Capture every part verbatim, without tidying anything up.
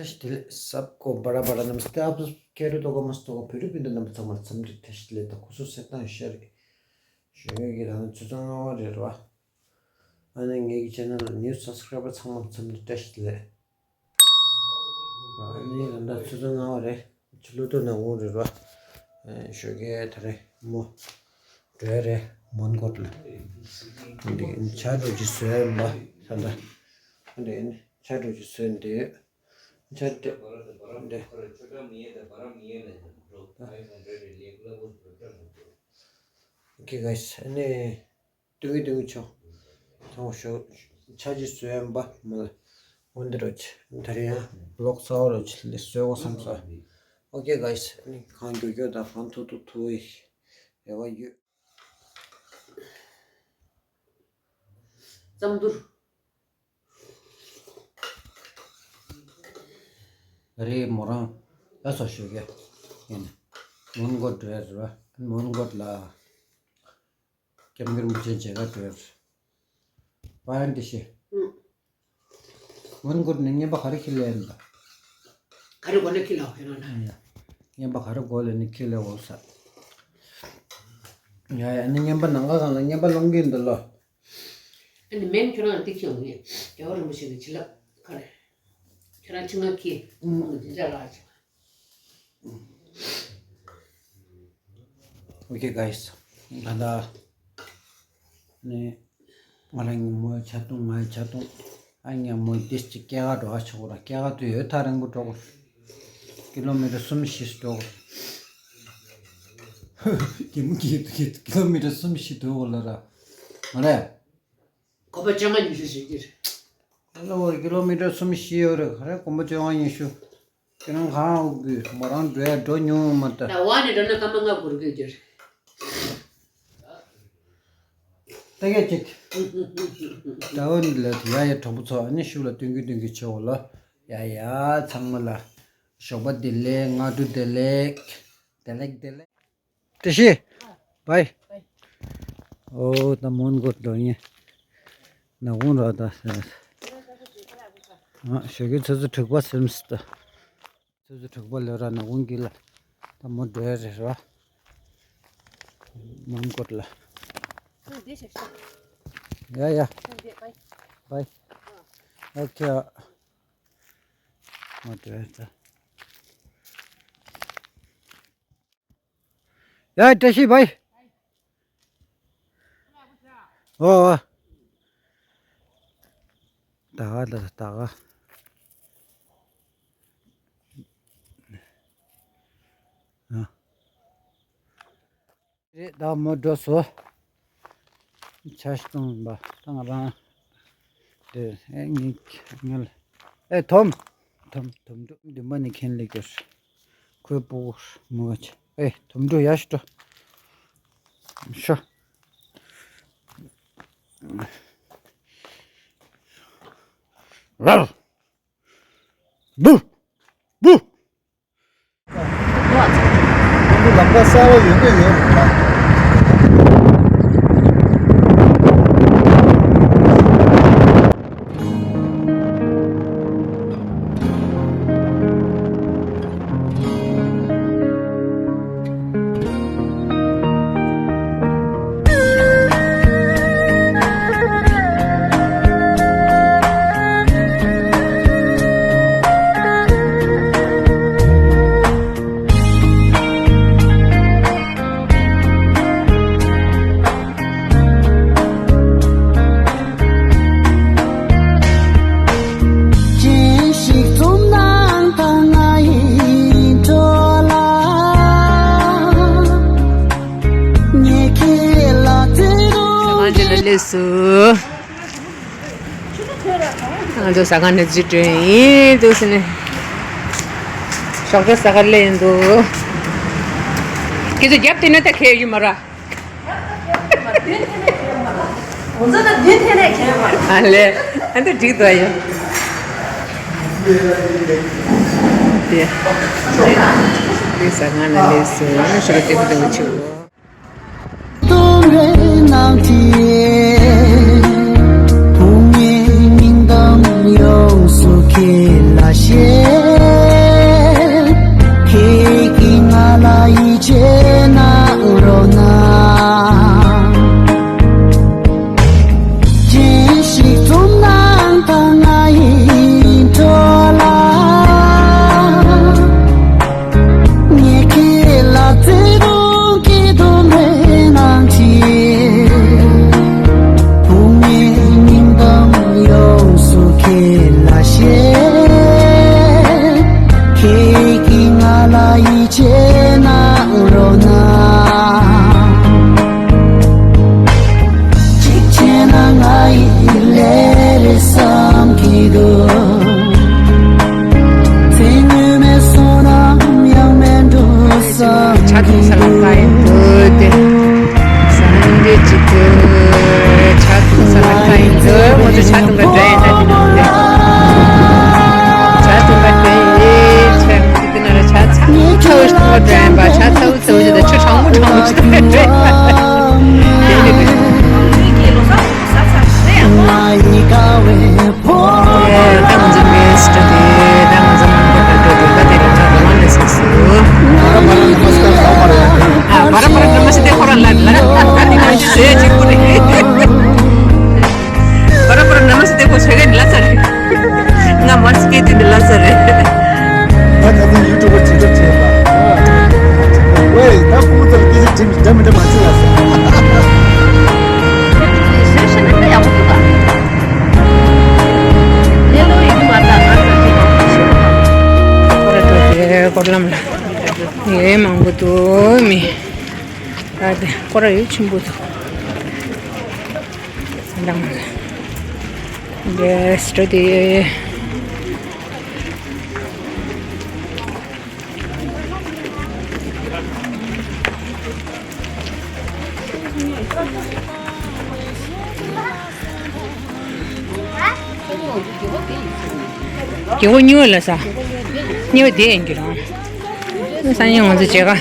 བཀྲ་ཤིས་བདེ་ལེགས། सबको बड़ा बड़ा नमस्ते। आप कैसे हो? मस्त हो? भैरव पिंड नमस्ते। हमारे समझ टेस्ट लेता खुश से ता शर शर के दाना चुचा रहे रवा। अने ངེད་ཀྱི་ཆེ་ནལ་ནིའུ་སབ་སི་ཀ་རའི་བར་ཚང་མ་འཚམས་འདྲི་བཀྲ་ཤིས་བདེ་ལེགས། ཨ་ནི་ད་ལྟ་ཆུ་ཚོད་ལྔ་པ་རེད། ཆུ་ལོ་ཏོ་ནང་འོང་རེད་བ། ཞོགས་ཀས་ད་རེས་མོ་འགྲོ་ཡ་རེད་མོན་གྷོ་ལ། འདི་ཆ་འགྲོ་གི་བཟོས་ཡིན་པ་ད་ལྟ། འདི་ཆ་འགྲོ་གི་བཟོས་འདི་ཡོད། ཆ་འདི་འདི། ཨོ་ཁེ་གྷའི་སི། ཨ་ནི། ཏུང་གི་ཏུང་གི་ཆོ། ཐང་ཤོ་ཆ་ཅི་བཟོས་ཡམ་པ་མ་ལ། འོན་ཏེ་རོ་ཆ་ད་རེ་ཡང་ལོག་ཚ་བ་རོ་ཆ་ལེ་བཟོས་འོ་བསམ་ས། ཨོ་ཁེ་གྷའི་སི། ཨ་ནི་གང་མགྱོགས་མགྱོགས་དང་གང་ཐུབ་ཐུབ་ཐུབ་ཡིག་རེ་བ་ཡོད། ཙམ་དུར། རེད་མོ་རང་ལ་སོ་ཞུ་གེ། ཡིན། མོན་གྷོ་འགྲོ་ཡ་རེད་བ། མོན་གྷོ་ལ། སྐྱབས་མགོན་རིན་པོ་ཆེ་མཇལ་ཁ་འགྲོ་ཡ་རེད། བ་ཡན་དེ་ཤེ། ཨུ། མོན་གྷོ་ནས་རྔན་པ་ག་རེ་ཁྱེར་ལེ་ཡིན་ད། ག་རེ་གོ་ལེ་ཁྱེར་ལེ་བ་ཁྱེར་ལེ། རྔན་པ་ག་རེ་གོ་ལེ་ནི་ཁྱེར་ལེ་འོ་ས། ཡ་ཡ་ནི་རྔན་པ་ནང་ག་གང་ལ་རྔན་པ་སློང་གི་ཡིན་ད་ལོ། ཨ་ནི་མེན་ཁྱོད་རང་འདི་ཁྱེར་འོང་ངས་རྒྱལ་བ་རིན་པོ་ཆེ་གི་བྱིན་རླབས་ག་རེ། ཁྱོད་རང་ཆུང་ང་ཁྱེར་འོང་འདི་འདྲ་རག་བྱུང་། ཨོ་ཁེ་གྷའི་སི། ད་ལྟ་ནི་ང་རང་གི་མོའི་ཆ་ཐུང་ངའི་ཆ་ཐུང་ཨ་ཉ་མོའི་ཏིས་ཅིག་སྐྱེ་ག་འགྲོ་ག་ཆོག་ར་སྐྱེ་ག་དུ་ཡོད་ཐག་རིང་པོ་འགྲོ་གི་རེད། ཀི་ལོ་མི་ཊར་སུམ་བཞི་འགྲོ་གི་རེད། གི་མོ་གི་ཀི་ལོ་མི་ཊར་སུམ་བཞི་འགྲོ་གི་ལ་ར་མ་རེད། གོམ་པ་བཅོ་ལྔ་ཉི་ཤུ་ཞིག་གིར། ཨ་ལོ་ཀི་ལོ་མི་ཊར་སུམ་བཞི་ཡོད་རེད། ག་རེ་གོམ་པ་བཅོ་ལྔ་ཉི་ཤུ། ཁྱེད་རང་གང་འོག་གི་མོ་རང་འགྲོ་ཡ་འགྲོ་མྱོང་མ་ད། ད་བ་ནི་འགྲོ་ན་སྐར་མ་ལྔ་འགོར་གི་གིར། ད་གས་ཅིག་ད་འོ་ནི་ལ་ཡ་ཡ་གྲོགས་པོ་ཚོ་ཨ་ནི་ཤུགས་ལ་སྟོན་གི་སྟོན་གི་ཆེ་བོ་ལ་ཡ་ཡ་ཚང་མ་ལ་ཞོགས་པ་བདེ་ལེགས། སྔ་དྲོ་བདེ་ལེགས། བདེ་ལེགས་བདེ་ལེགས། བཀྲ་ཤིས། བའི། ཨོ་ད་མོན་གྷོ་འགྲོ་ཡིན། ནག་ཁུང་ར་ད། ཨ་ཞོགས་ཀའི་ཆུ་ཚོད་དྲུག་པ་ཟིན་སི་ད། ཆུ་ཚོད་དྲུག་པ་ལོ་ར་ནག་ཁུང་གི་ལ། ད་མོ་འགྲོ་ཡ་རེད་ར། མོན་གྷོ་ལ། ཡ་ཡ། བའི། ཨོ་ཁེ། མོ་འགྲོ་ཡ་ད། ཡ་བཀྲ་ཤིས་བའི། ཨོ་ཨོ། ད་ག་ད་ད་ག་ཨ། རེད་ད་མོ་འགྲོ་སོ། ཆ་ཤི་གཏོང་བ་དང་རང་། དེ་ཨེ་ངའི་ངལ་ཨེ་དོམ། དོམ་དོམ་འགྲོ་འདི་མ་ནི་ཁེན་ལེ་གོ་ཁོའི་པོ་མོ་ཆ་ཨེ་དོམ་འགྲོ་ཡ་ཤི་འགྲོ། ཤོ། རལ། བུ། བུ། ལམ་ཁ་གསར་བ་ཡོད་ཀྱི་ཡོད་རེད་ད། ང་ཚོ་ལ་སླེབས་སོང་། ང་ཚོ་ཟ་ཁང་ནས་རྩིས་སྤྲོད་ཡིན་འདུག་ཟེར་ནས། ཞོགས་ཀས་ཟ་ཁང་སླེབས་ཡིན་འདུག་ཁྱེད་ཚོ་རྒྱབ་དེ་ནས་ད་ཁེལ་ཡོད་མ་ར། ཁོང་ཚོ་ད་མདུན་ཐད་ནས་ཁེལ་མ་རེད། ཨ་ལས། ཨ་འདི་འགྲིག་འདུག་ཡ། དེ། དེ་ཟ་ཁང་ལ་སླེབས་སོང་། ཞོགས་ཀས་ལྟད་མོ་ལྟ་གི་ཆུ་བོ། སྟོན་པའི་ནགས་ཀྱི་བུ་ངའི་སྙིང་གཏམ་ཡོངས་སུ་ཁྱེད་ལ་བཤད། ཇ་འཐུང་ས་ལ་ཁ་ཡིན་འདུག་སྟེ། ཟ་ནམ་འདྲེ་ཅིག་འདུག་ཇ་འཐུང་ས་ལ་ཁ་ཡིན་འདུག་ང་ཚོ་ཇ་འཐུང་ག་འགྲོ་ཡ་ད་འདི་འདུག་སྟེ། ཇ་འཐུང་ག་འགྲོ་ཡ་ཆེ། འདི་ན་ལ་ཇ་ཚ་བོ་ཚ་བོ་ཞིག་འཐུང་ག་འགྲོ་ཡ་ཡིན་པ། ཇ་ཚ་བོ་ཚ་བོ་ཞིག་དང་ཆུ་གྲང་མོ་གྲང་མོ་ཞིག་འཐུང་ག་འགྲོ་ཡ་ཡིན་པ། དེ་འདྲ་འདུག་ད་ང་ཚོ་མེ་སི་ཊི་དེ་ད་ང་ཚོ་མང་པོ་ད་འགྲོ་འདུག་ད་དེ་རིང་ང་རོ་མ་ལ་སོང་སུ། ཨ་བར་བར་ནམ་ཞིག་དེ་ཁོ་རང་ལ་ལ་ད་དེ་ང་ཞིག་ཟས་གཅིག་པུ་རེད། བར་བར་ནམ་ཞིག་དེ་ཁོ་ཆ་ག་ལ་ཚར་རེད། ང་མར་སྐད་དེ་འདི་ལ་ཚར་རེད། ད་ད་ཚོ་ཡུ་ཊུབ་པར་བྱེད་གྲབས་བྱས་པ། ཝེ་ད་ཕྲུ་གུ་ཚོར་སྐད་ཆ་དྲིས་འདྲ་མི་འདྲ་མ་བྱེད་ལ་ཟེར། ཁོ་ར་ཏོ་དེ་སྐོར་ལམ་ལ་ཡེ་མང་པོ་འདུག་མི་ད་དེ་སྐོར་ར་ཡོད་ཆེན་པོ་འདུག་འདང་རེ་སྤྲོ་དེ། རྒྱལ་པོ་གཉིས་པ་ལ་ས། གཉིས་པ་དེ་ཡིན་གྱི་རང་། སང་ཉིན་ང་ཚོ་མཇལ་ཁ།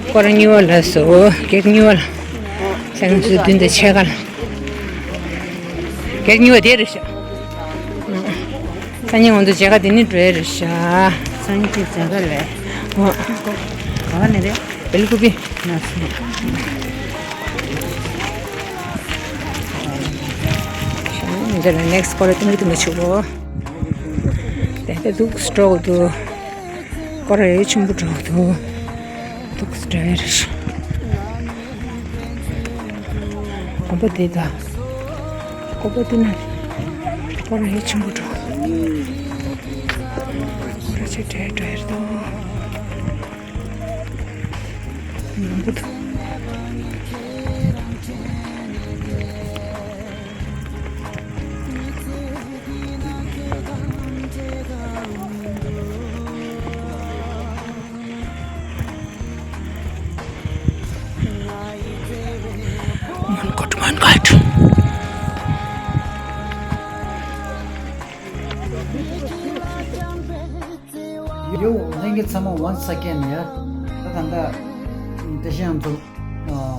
སྐོར་གཉིས་པ་ལ་སོ། རྒྱལ་གཉིས་པ་ལ། སང་ཉིན་སུ་བདུན་དང་ཕྱེད་ཀ་ལ། རྒྱལ་གཉིས་པ་དེ་རེད་ཤག་སང་ཉིན་ང་ཚོ་མཇལ་ཁ་དེ་ནི་འགྲོ་ཡ་རེད་ཤག་སང་ཉིན་མཇལ་ཁ་ལས། ཨོ། ག་བ་ནས་རེད། བེལ་ཀུ་པི། ན་སུ། འདི་ལ་ནེག་སི་ཊི་སྐོར་ལ་ཏིང་གི་ཏིང་གི་ཆུ་བོ། དེ་དེ་འདུག་སྤྲོ་གི་འདུག་སྐོར་ར་ཡོད་ཆེན་པོ་འགྲོ་གི་འདུག་འདུག་སྤྲོ་ཡ་རེད། གོམ་པ་དེ་ད། གོམ་པ་དེ་ན། སྐོར་ར་ཡོད་ཆེན་པོ་འགྲོ་གི་འདུག་སྐོར་ར་ཆེ་དྲག་འགྲོ་ཡ་རེད་འདུག་མང་པོ་འདུག་མོན་གྷོ་ཊུ་མོན་གྷོ་ཊུ། ཡོ། ལྷན་རྒྱས་ཚང་མ་once again ཡ། ད་ད་ལྟ་དེ་བཞིན་ང་ཚོ་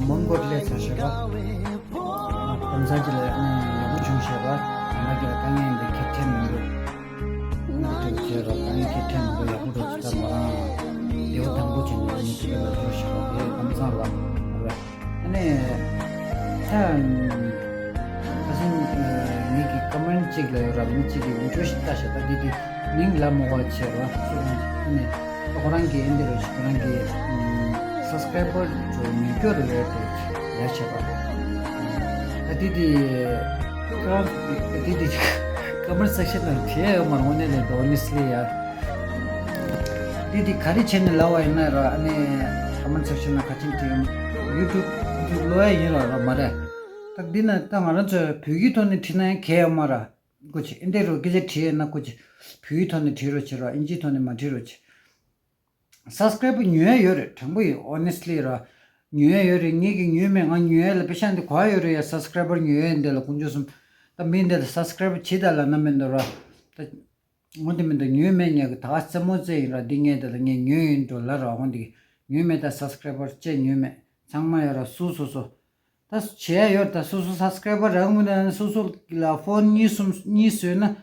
མོན་གྷོ་སླེབས་ཚར་ཤག་པ། དེང་སང་ཅིག་ལ་ཡག་པོ་བྱུང་ཤག་པ། ང་རྒྱལ་དཀའ་ངལ་འདི་ཁེ་ཐེམ་མི་འདུག་ང་ཚོ་བྱས་རོགས་དཀའ་ངལ་ཁེ་ཐེམ་མི་འདུག་ཡག་པོ་འགྲོ་ཅིག་ད་མོ་རང་བདེ་བོ་དང་པོ་བྱས་ནས་ནི་དེ་ལ་འགྲོ་ཤག་པ། དེ་དེང་སང་ར་ར། ཨ་ནི། ད། ད་སེམས། ངེད་ཀྱི་ཀོ་མེན་ཊི་གཅིག་ལ་ཡོད་ར་མི་གཅིག་གིས་འུ་ཚོ་ཞིག་ལྟ་ཤག་ད་འདི་དེ་མིང་ལ་མོ་བ་ཆེ་བ་སུ་རང་ཨ་ནི། ཁོ་རང་གིས་ཨེ་འདི་རུ་ཞིག་ཁོ་རང་གིས་སབ་སི་ཀ་རའི་བར་ཚོ་ཉུང་སྐྱོ་རུ་རེད་དེ་ཡ་བྱས་པ། ད་འདི་དེ། ཁོ་རང་འདི་དེ་ཀོ་མེན་ཊི་སེག་ཤན་ནང་བྲིས་ཡོད་མ་རེད། དངོས་གནས་ལས་ད་ཨོ་ནེ་སི་ལི་ཡ། འདི་དེ་ག་རེ་བྱས་ནས་ལབ་པ་ཡིན་ན་ར་ཨ་ནི་ཀོ་མེན་ཊི་སེག་ཤན་ནང་ག་ཅིག་བྲིས་ཡོད། ཡུ་ཊུབ་ཡུ་ཊུབ་ཀློག་ཡ་ཡིན་ར་ར་མ་རེད། ད་འདི་ན་ད་ང་རང་ཚོས་བོད་ཡིག་ཐོག་ནས་བྲིས་ན་ཡང་གལ་ཡོད་མ་ར། སྐུ་མཁྱེན་ཨེ་འདྲ་རུ་སྐད་ཆ་དྲིས་ཡོད་ན་སྐུ་མཁྱེན་བོད་ཡིག་ཐོག་ནས་བྲིས་རོགས་བྱེད་ར། ཨིན་ཇིའི་ཐོག་ནས་མ་བྲིས་རོགས་བྱེད། སབ་སི་ཀ་རའི་བར་ཉུང་ཡ་ཡོད་རེད། དྲང་པོ་ཡིན། ཨོ་ནེ་སི་ལི་ར། ཉུང་ཡ་ཡོད་རེད། ངེད་ཀྱིས་ཉོས་མེད། ང་ཉོ་ཡ་ལ་པེ་ཤ་འདི་གོ་བ་ཡོད་རེད་ཡ། སབ་སི་ཀ་རའི་བར་ཉུང་ཡ་འདི་ལ་དཀོན་མཆོག་གསུམ། ད་མི་འདི་ལ་སབ་སི་ཀ་རའི་བར་བྱེད་ད་ལ་ན་མེད་འདུག་ར། ད། འོ་དེ་མིན་ད་ཉོས་མེད་ཉག་གི་ད་ག་རྩེད་མོ་རྩེ་ཡིན་ར། འདི་ངས་དེ་ལ་ངས་ཉོས་ཡིན་འགྲོ་ལ་ར། འོ་འདི་ཉོས་མེད་ད་སབ་སི་ཀ་རའི་བར་ཅེ་ཉོས་མེད། ཚང་མ་ཡོད་ར་སུ་སུ་སུ། ད་བྱེད་ཡ་ཡོད་ད་སུ་སུ་སབ་སི་ཀ་རའི་བར་རང་མི་ད་སུ་སུ་ལ་ཕོན་གཉིས་གསུམ་གཉིས་བཟོས་ན།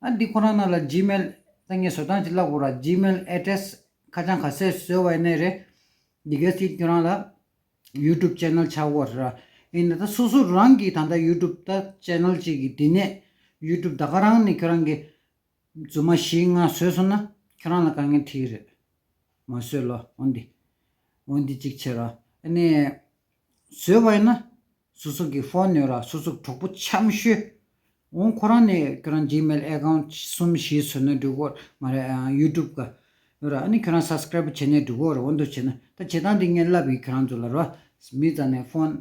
ཨ་འདི་ཁོ་རང་ནང་ལ་ཇི་མེལ་ད་ངས་བཟོ་སྟངས་ཅིག་ལབ་དགོས་ར། ཇི་མེལ་ཨེ་ཌི་རེ་སི་ཁ་བྱང་ག་ཚད་བཟོས་པ་ཡིན་ནའི་རེད། འདི་ག་ཚིག་ཁྱོད་རང་ལ། ཡུ་ཊུབ་ཅེ་ནལ་ཆགས་ཡོད་རེད་ར། ཡིན་ན་ད་སོ་སོ་རང་གིས་ད་ལྟ་ཡུ་ཊུབ་ད་ཅེ་ནལ་གཅིག་གི་འདི་ནས་ཡུ་ཊུབ་ད་ག་རང་ནས་ཁྱོད་རང་གིས་རྫུན་མ་བཞི་ལྔ་བཟོས་སོང་ན་ཁྱོད་རང་ལ་དཀའ་ངལ་འཕྲད་ཀྱི་རེད། མ་བཟོས་ལོ། འོན་ཏེ་འོན་ཏེ་གཅིག་བྱེད་ར། ཨ་ནི་བཟོས་པ་ཡིན་ན་སོ་སོ་གི་ཕོན་ཡོད་ར། སོ་སོ་གྲོགས་པོ་འཆམ་ཤོས། འོང་ཁོ་རང་ནས་ཁྱོད་རང་ཇི་མེལ་ཨེ་ཀའུན་ཊི་གསུམ་བཞི་བཟོས་ན་འགྲིག་གོ་མ་རེད། ཡུ་ཊུབ་ག་ཡོད་ར། ཨ་ནི་ཁྱོད་རང་སབ་སི་ཀ་རའི་བར་བྱས་ནས་འགྲིག་གོ་ར། འོ་འདུག་བྱས་ན་ད་བྱེད་སྟངས་འདི་ངས་ལབ་ཡིན་ཁྱོད་རང་ཚོ་ལ་ར། མི་རྩ་ནས་ཕོན་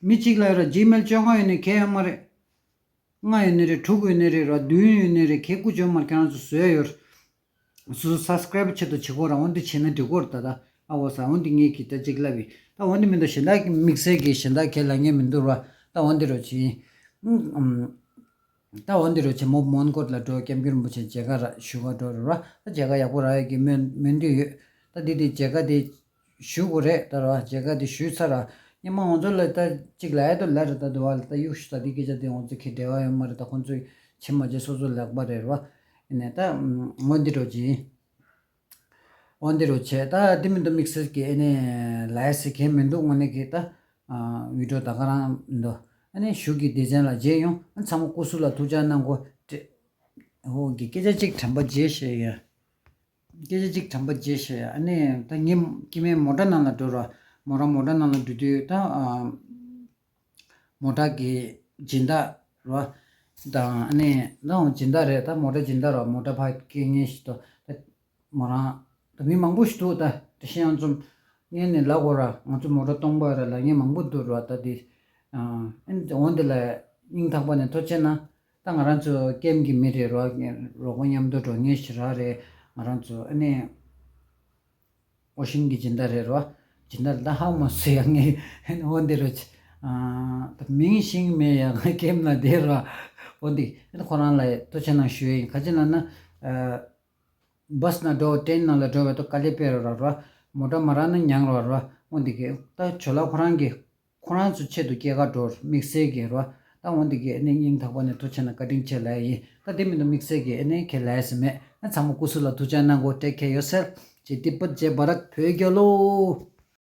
མི་གཅིག་ལ་ར་ཇི་མེལ་བཅོ་ལྔ་ཡོད་ནས་གལ་ཡོད་མ་རེད། ལྔ་ཡོད་ནི་རེད། དྲུག་ཡོད་ནི་རེད་ར། བདུན་ཡོད་ནི་རེད། གལ་སྐུ་བཅོ་མར་ཁྱེད་རང་ཚོ་བཟོས་ཡོད། སོ་སོ་སབ་སི་ཀ་རེབ་ཆེད་དུ་བྱེད་དགོས་ར། འོན་ཏེ་བྱེད་ན་འགྲིག་གོ་ར། ད་ད་ཨ་འོ་ས་འོན་ཏེ་ངས་ཀྱི་ད་ཅིག་ལབ་ཡིན། ད་འོན་ཏེ་མི་འདུག་གཞན་དག་གི་དམིགས་བསལ་གྱི་གཞན་དག་གལ་ལ་ངས་མི་འདུག་ར། ད་འོན་ཏེ་རོ་ཆི་ཡིན། ད་འོན་ཏེ་རོ་ཆེ་མོ་མོན་གྷོ་ལ་འགྲོ། ཀེམ་སྐྱུར་རིན་པོ་ཆེ་མཇལ་ཁ་ར་ཞུ་ག་འགྲོ་ར། ད་མཇལ་ཁ་ཡག་པོ་རག་ཡོད་ཀྱི་མོན་མོན་འདུས་ཡོད། ད་འདི་དེ་མཇལ་ཁ་དེ་ཞུ་དགོས་རེད། ད་ར་མཇལ་ཁ་དེ་ཞུས་ཚར་ར། ཉི་མ་ང་ཚོ་ལ་ད་ཅིག་ལ་ཡ་ད་ལ་རེད། ད་དུ་བ་ལ་ད་གཡུག་ཞུ། ད་འདི་སྐད་ཆ་དེ་ང་ཚོ་གི་འབྲེལ་བ་ཡོད་མ་རེད། ད་ཁོང་ཚོས་བྱེད་མ་བྱེད་སོ་སོ་ལག་པ་རེད་ར། ཡིན་ནས་ད་འོན་ཏེ་རོ་ཆི་ཡིན། འོན་ཏེ་རོ་ཆེ་ད་དེ་མི་འདུག་དམིགས་བསལ་གྱི་ཨ་ནི་ལ་ཡ་སི་ཁེ་མི་འདུག་དངོས་གནས་ཀྱི་ད་ཨ་བི་ཌིའོ་ད་ག་རང་མི་འདུག་ཨ་ནི་གཞུག་གི་སྡེ་ཚན་ལ་མཇལ་ཡོང་། ཨ་ཚང་མ་སྐུ་གཟུགས་ལ་ཐུགས་ཅག་གནང་གོ། ཏྲེ་ཧོ་གི་སྐད་ཆ་གཅིག་དྲན་པ་བརྗེད་ཤེས་ཡ། སྐད་ཆ་གཅིག་དྲན་པ་བརྗེད་ཤེས་ཡ། ཨ་ནི་ད་ངས་སྐྱེ་དམན་མོ་ཊ་ནང་ལ་འགྲོ་ར། མོ་རང་མོ་ཊ་ནང་ལ་འགྲོ་དུས་ད་ཨ་མོ་ཊ་གི་སྦྱིན་བདག་ར། དང་ཨ་ནི་ད་སྦྱིན་བདག་རེད། ད་མོ་ཊ་སྦྱིན་བདག་ར། མོ་ཊ་ཕར་སྐྱེལ་མཁན་ཞིག་ཏུ་ད་མོ་རང་ད་མི་མང་པོ་ཞིག་འདུག་ད་དེ་བཞིན་ཡང་ཚོམ་ངས་ནི་ལབ་དགོས་ར། ང་ཚོ་མོ་ཊ་སྟོང་པ་ར་ལ་ངས་མང་པོ་འདུག་ར། ད་དེ་ཨ་འོན་དེ་ལ་སྙིང་ཐག་པ་ནས་ཐུགས་རྗེ་གནང་། ད་ང་རང་ཚོ་ཀེམ་གྱི་མི་རེད་ར། རོགས་པ་མཉམ་དུ་འགྲོ་མཁན་ཞིག་ར་རེད། ང་རང་ཚོ་ཨ་ནི་ཨོ་ཤིན་གྱི་སྦྱིན་བདག་རེད་ར། སྦྱིན་བདག་ད་ཧ་མ་སུ་ཡང་ངས་འོན་དེ་ར་ཆི་ཨ་ད་མིང་ཤེས་ཀྱི་མེད་ཡ། ང་ཀེམ་ན་བསྡད་ར། འོན་ཏེ་ཁོ་རང་ལ་ཐུགས་རྗེ་གནང་ཞུ་ཡ་ཡིན། ག་ཅི་ལབ་ན་ཨ་བྷ་སི་ནང་འགྲོ། ཊེན་ནང་ལ་འགྲོ་བའི་ཐོག་དཀའ་ལས་སྤེལ་རོགས་ར། མོ་ཊ་མ་རག་ན་མྱངས་རོགས་ར། འོན་ཏེ་གི་ད་ཇོ་ལགས་ཁོ་རང་གི་ཁོ་རང་ཚོ་ཆེད་དུ་སྐྱེལ་ག་འགྲོ་དམིགས་བསལ་གྱི་ར། ད་འོན་ཏེ་གི་ཨ་ནི་སྙིང་ཐག་པ་ནས་ཐུགས་རྗེ་གནང་། བཀའ་དྲིན་ཆེ་ལབ་ཡ་ཡིན། ད་དེ་མི་འདུག་དམིགས་བསལ་གྱི་ཨ་ནི་ཁས་ལེན་ས་མེད། ཨ་ཚང་མ་སྐུ་གཟུགས་ལ་ཐུགས་རྗེ་གནང་གོ། Take care yourself. ཇེ་ཏི་པ་ཇེ་བྷ་རད། བོད་རྒྱལ་ལོ།